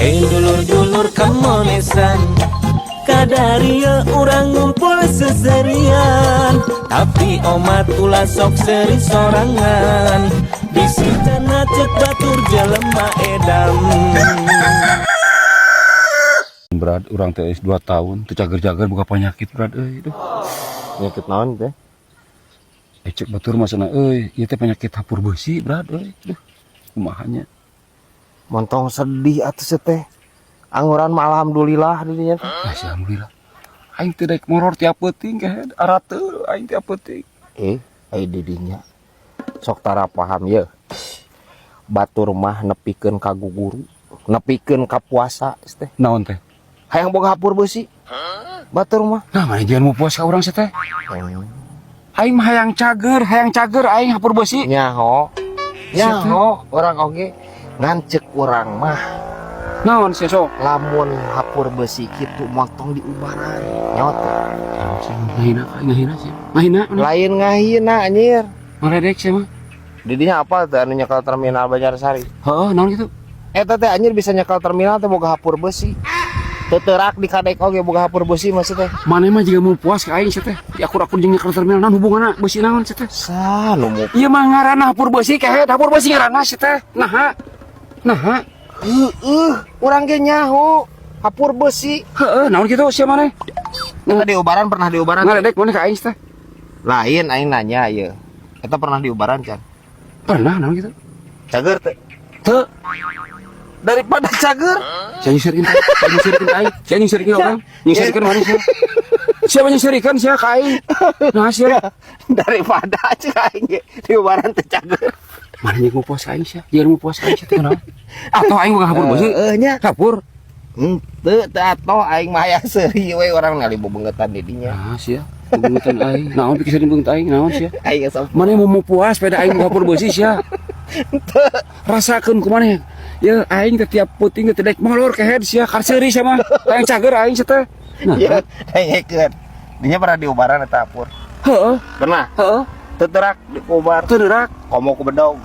Dulur-dulur kamonesan, kadaria urang ngumpul seserian. Tapi omat ulah sok seri sorangan, bisi cenah cek batur jelema edan. Berat urang teh 2 tahun teu cager-cager buka penyakit berat euy duh. Penyakit naon teh? Eh, cek batur mah cenah euy, ieu teh penyakit hapur beusi berat euy. Duh, kumaha nya? Montong sedih atuh teh. Anguran mah alhamdulillah di dinya teh. Ah, alhamdulillah. Aing teh daek moror tiap peuting kehed, arateu aing tiap peuting. Eh, ai di dinya. Sok tara paham ye. Batur mah nepikeun ka guguru, nepikeun ka puasa teh. Naon teh? Hayang boga hapur beusi. Batur mah. Nah, mana jangan mau puas ka urang teh. Aing mah hayang cager aing hapur beusi. Nyaho. Nyaho urang oge ngan cek urang mah. Naon sih sok? Lamun hapur beusi kitu montong diubaran. Nyaho teh. Ngahina, ngahina sih. Ngahina. Lain ngahina anjir. Ngaledek sih mah. Didinya apa teh anu nyekel terminal Banjarsari? Heeh, naon gitu? Eta teh anjir bisa nyekel terminal teh boga hapur beusi. Teu teurak di kadek oge boga hapur beusi maksud teh. Maneh mah jiga mau puas ka aing sih teh. Di akur-akur jeung nyekel terminal naon hubunganna beusi naon sih teh? Sa nu mu Ieu mah ngaranna hapur beusi kehed, hapur beusi ngaranna sih teh. Naha? Naha? Heueuh, urang ge nyaho hapur beusi. Heeh, naon kitu sia maneh? Eta diubaran pernah diubaran. Ngaledek maneh ka aing sih teh. Lain aing nanya ieu. Eta pernah diubaran can? Pernah naon kitu? Cager teh. Teu. Daripada cager. Sia nyeuseurikeun, sia nyeuseurikeun aing, sia nyeuseurikeun urang, nyeuseurikeun maneh sia. Siapa nyeuseurikeun sia ka aing? Nah sia. Daripada cek aing ge diubaran teh cager. Mana jeung mau puas ka aing sia? Jeung mau puas ka aing sia teh kunaon? Atau aing boga hapur beusi? Heeh nya. Hapur. Henteu teu atoh aing mah hayang seuri we urang ngali bebengetan di dinya. Nah sia, bebengetan aing. Naon pikir sering bebengetan aing, naon sia? Aing geus Maneh mau puas pada aing boga hapur beusi sia. Rasakeun ku maneh. Ya aing teh tiap peuting teh daek molor kehed sia, karseuri sia mah. Hayang cager aing sia teh. Nah, ya, dengekeun. Dinya pernah diubaran eta hapur. Heeh. Pernah? Heeh. Teu terak diubar. Teu terak. Komo ku bedog.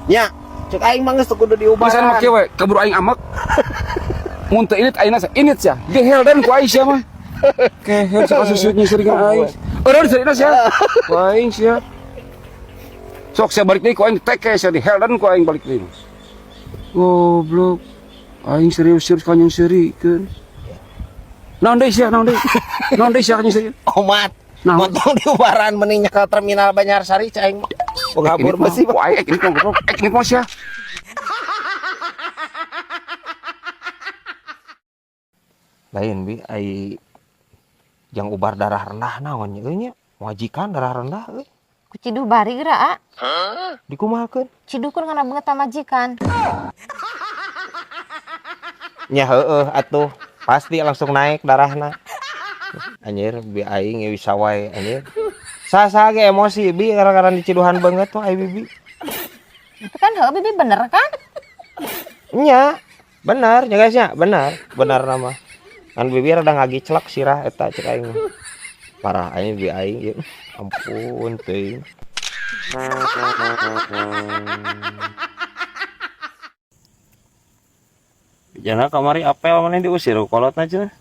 Nya, cek aing mah geus teu kudu diubaran. Geus mah kieu we, kaburu aing amek. Mun teu init ayeuna init sia. Gehelden ku aing sia mah. Kehel sok susut nyeuseurikeun aing. Eureun seurina sia. Ku aing sia. Sok sia balik deui ku aing teke sia dihelden ku aing balik deui. Goblok. Aing serius-serius ka nyeuseurikeun. Naon deui sia, naon deui? Naon deui sia ka nyeuseurikeun? Omat. Naon? Montong diubaran mending nyekel terminal Banjarsari cek aing mah. Boga hapur beusi. Ku aing ek init mah goblok. Ek init mah sia. Lain bi ai jang ubar darah rendah naon nya euy nya? Majikan darah rendah euy. Ku ciduh bari geura, a. Dikumahakeun? Ciduhkeun kana beungeut pamajikan. Nya heueuh atuh, pasti langsung naik darahna. Anjir bi aing ge bisa wae anjir. Saha-saha ge emosi bi gara-gara diciduhan beungeut tuh ai bibi. Itu kan heueuh bibi bener kan? Nya, bener nya guys nya, bener, bener nama. Kan bibi rada ngagiclek sirah eta cek aing mah. Parah aing bi aing ieu. Ampun teuing. Jana kamari apel maneh diusir kolotna cenah.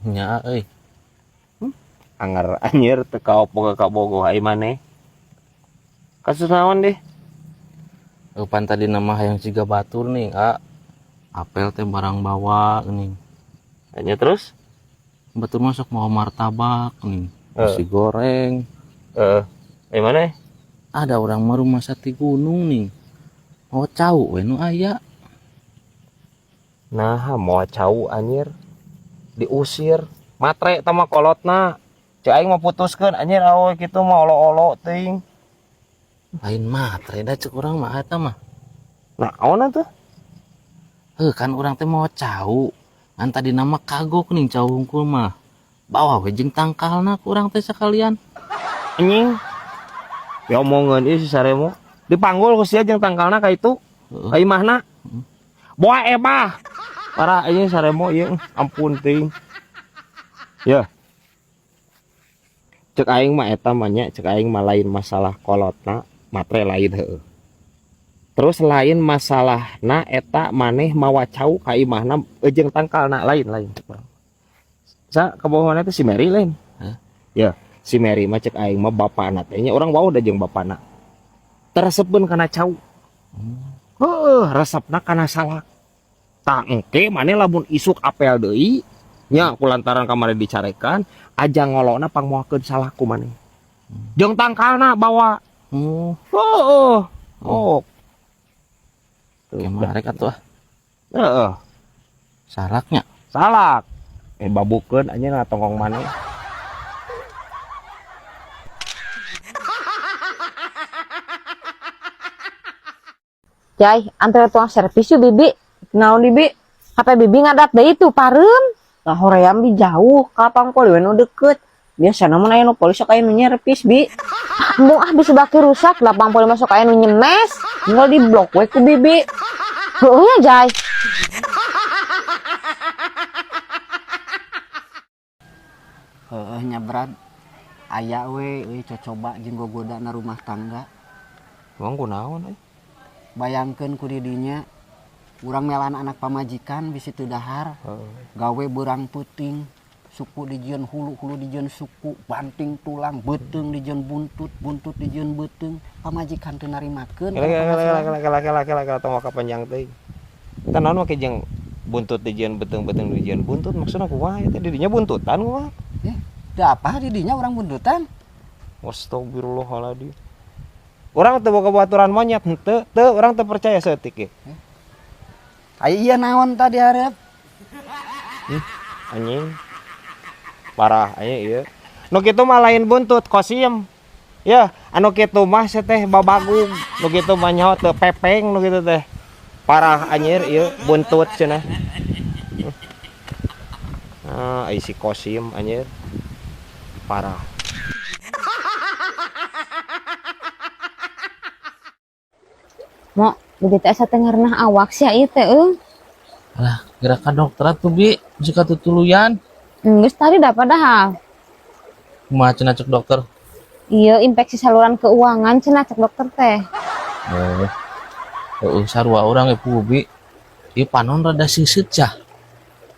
Nya euy. Angar anjir teu kaopoga kabogoh ai maneh. Kasus naon deh? Eupan tadi nama hayang siga batur nih, a. Apel teh barang bawa nih. Hanya terus? Batur masuk mau martabak nih. Nasi goreng. Ai maneh? Ada orang mah rumah sati gunung nih. Mau cau we nu aya. Nah, mau cau anjir. Diusir. Matre tah mah kolotna. Cek aing mah putuskeun anjir awe kitu mah olo-olo teuing. Lain matre da cek urang mah eta mah. Naon atuh? Heuh, kan urang teh mau cau. Ngan tadi nama kagok nih cau hungkul mah. Bawa we jeung tangkalna ku urang teh sekalian. Anjing. Ya omongeun ieu si Saremo. Dipanggul ku sia jeung tangkalna ka itu. Heeh. Ka imahna. Heeh. Boa ebah. Parah anjing Saremo ieu, ampun teuing. Ya. Cek aing mah eta mah nya, cek aing mah lain masalah kolotna, matre lain heueuh. Terus lain masalahna eta maneh mawa cau ka imahna jeung tangkalna lain-lain. Sa kabogohna teh si Mary lain. Hah? Ya, si Mary mah cek aing mah bapana teh nya urang wau da jeung bapana. Teresepeun kana cau. Heuh, resepna kana salak. Tah engke maneh lamun isuk apel deui nya kulantaran kamari dicarekan aja ngolona pangmoakeun salak ku maneh. Jeung tangkalna bawa. Heuh. Oh. Oke, marek atuh ah. Heeh. Salaknya. Salak. Babukeun anjing tongkong maneh. Jai, antara tukang servis yuk bibi. Naon bibi? HP bibi ngadat deui tuh pareum. Lah hoream bi jauh, ka pangpol we nu deket. Biasana mah aya nu poli sok aya nu nyervis bi. Embung ah bisa baki rusak, 85 sok aya nu nyemes. Tinggal di blok we ku bibi. Heueuh nya Jai. Heeh nya Brad. Aya we euy cocoba jeung gogodana rumah tangga. Emang kunaon euy? Bayangkeun ku didinya urang melan anak pamajikan bisi teu dahar. Gawe beurang peuting, suku dijieun hulu, hulu dijieun suku, banting tulang, beuteung dijieun buntut, buntut dijieun beuteung, pamajikan teu narimakeun. Kela kela kela kela kela kela kela kela tong waka panjang teuing. Tah naon make jeung buntut dijieun beuteung, beuteung dijieun buntut maksudna kumaha eta didinya buntutan kumaha? Teu apa didinya urang buntutan? Astagfirullahaladzim. Urang teu boga baturan monyet henteu, teu urang teu percaya saeutik ge. Aya ieu naon tadi hareup? Anjing. Parah anjing ieu. Nu kitu mah lain buntut kosim. Ya, anu kitu mah teh babagug, nu kitu mah nyaho teu pepeng nu kitu teh. Parah anjir ieu buntut cenah. Ah, ai si kosim anjir. Parah. Mo, bibi teh asa teh ngarenah awak sia ieu teh euy. Alah, gerak ka dokter atuh bi, jika tutuluyan. Geus tadi dah padahal. Kumaha cenah cek dokter? Iya, infeksi saluran keuangan cenah cek dokter teh. Oh. Heeh, sarua urang ge puguh bi. Ieu panon rada seuseut cah.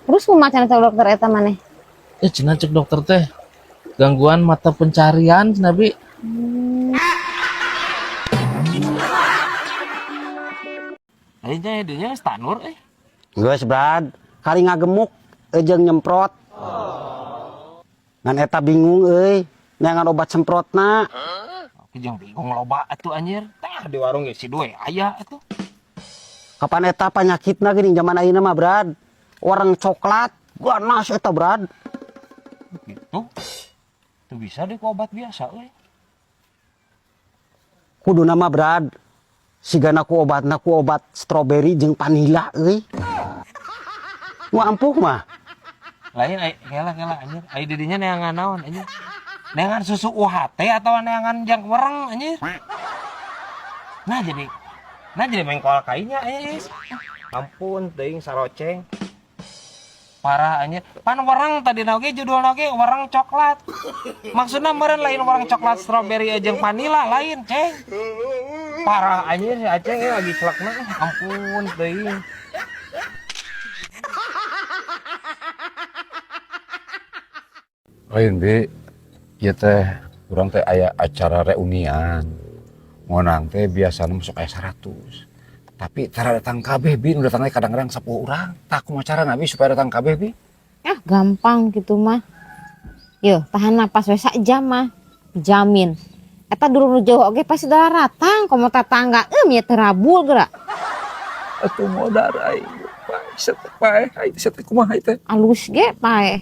Terus kumaha cenah cek dokter eta maneh? Cenah cek dokter teh gangguan mata pencarian cenah bi. Ayeuna dinya geus tanur euy. Geus Brad, kali ngagemuk jeung nyemprot. Ngan eta bingung euy, neangan obat semprotna. Oke jeung bingung loba atuh anjir. Tah di warung ge si duwe aya atuh. Kapan eta panyakitna geuning zaman ayeuna mah Brad? Warna coklat, ganas eta Brad. Gitu. Teu bisa deh ku obat biasa euy. Kuduna mah Brad. Sigana ku obatna ku obat stroberi jeung vanila euy. Nu ampuh mah. Lain ai kela kela anjir. Ai didinya neangan naon anjir? Neangan susu UHT atau neangan jang wereng anjir? Nah jadi mengkol kainya anjir. Ampun teuing saroceng. Parah anjir. Pan wereng tadi na oge judulna oge wereng coklat. Maksudna meureun lain wereng coklat stroberi jeung vanila lain, Ceng. Parah anjir si Aceng lagi celakna. Ampun teuing. Lain bi, ieu teh urang teh aya acara reunian. Ngonang teh biasana masuk aya 100. Tapi tara datang kabeh bi, nu datang teh kadang-kadang 10 urang. Tah kumaha carana bi supaya datang kabeh bi? Ah, gampang gitu mah. Yo, tahan napas we sak jam mah. Jamin. Eta dulu nu jauh oge pasti daratang, komo tetangga nya teu rabul geura. Atuh modar aing. Pae, pae, aing teh kumaha teh? Alus ge pae.